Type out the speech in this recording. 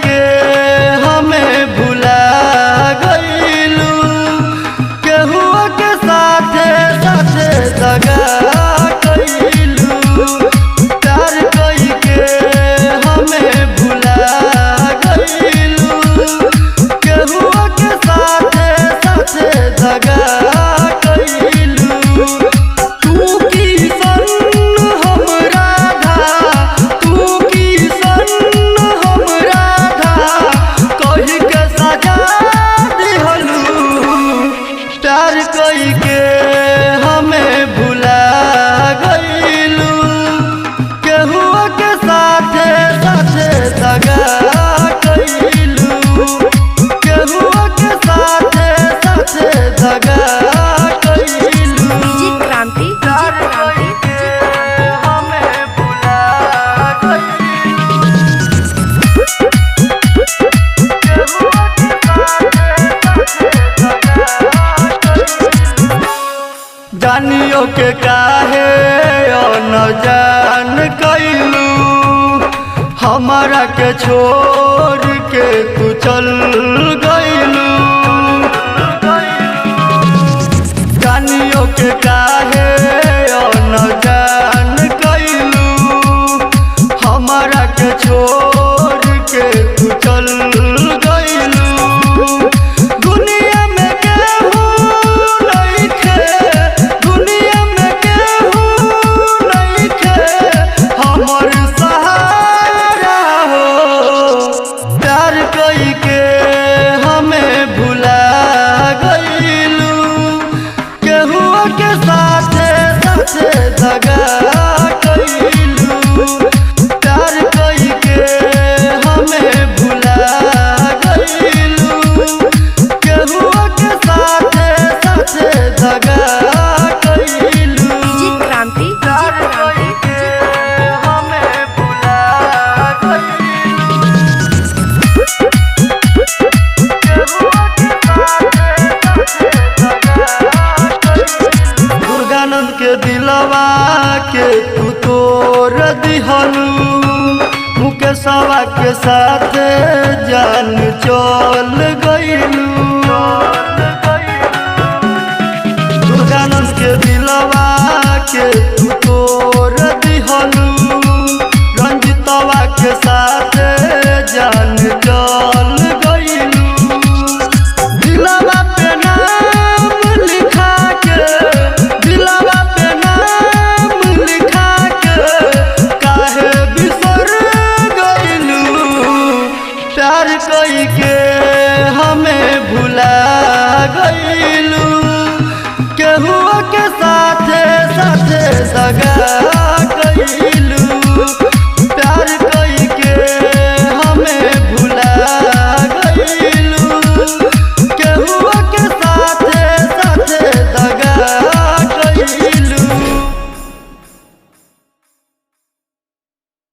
के हमें भुला गइलू, केहू के साथे साथे दगा कइलू। प्यार कई के हमें भुला गइलू, केहू के साथे साथे दगा कइलू। तू किसन हम राधा, तू किसन हम राधा, कही के सजा दिहलू। प्यार कई के हमें भुला गइलू, केहू के साथे साथे दगा कइलू, केहू के साथे साथे दगा कइलू। डीजे क्रांति, प्यार डीजे कई क्रांति, के हमें भुला गइलू, केहू के साथे साथे दगा कइलू। जानियो के काहे अनजान कइलू, हमारा के छोड़ के तू चल गइलू। जानियो के काहे अनजान कइलू, हमारा के छोड़ के तू चल गइलू। दुनिया में केहू नइखे, दुनिया में केहू नइखे हमर सहारा हो। प्यार कई के हमें भुला गइलू, केहू के साथे साथे दगा कइलू। प्यार कई के हमें भुला गइलू, केहू के साथे साथे दगा कइलू। डीजे क्रांति, डीजे प्यार क्रांति, कई के हमें भुला गइलू, केहू के साथे साथे दगा कइलू। दुर्गानंद के दिलवा के तू तोड़ दिहलू, मुकेशवा के साथे जान चल गइलू। दुर्गानंद के दिलवा के तू तोड़ दिहलू, रंजितवा के साथे जान चल गइलू। दिलवा पे नाम लिखा के, दिलवा पे नाम लिखा के काहे बिसर गइलू। प्यार कई के हमें भुला गइलू, केहू के साथे साथे दगा कइलू।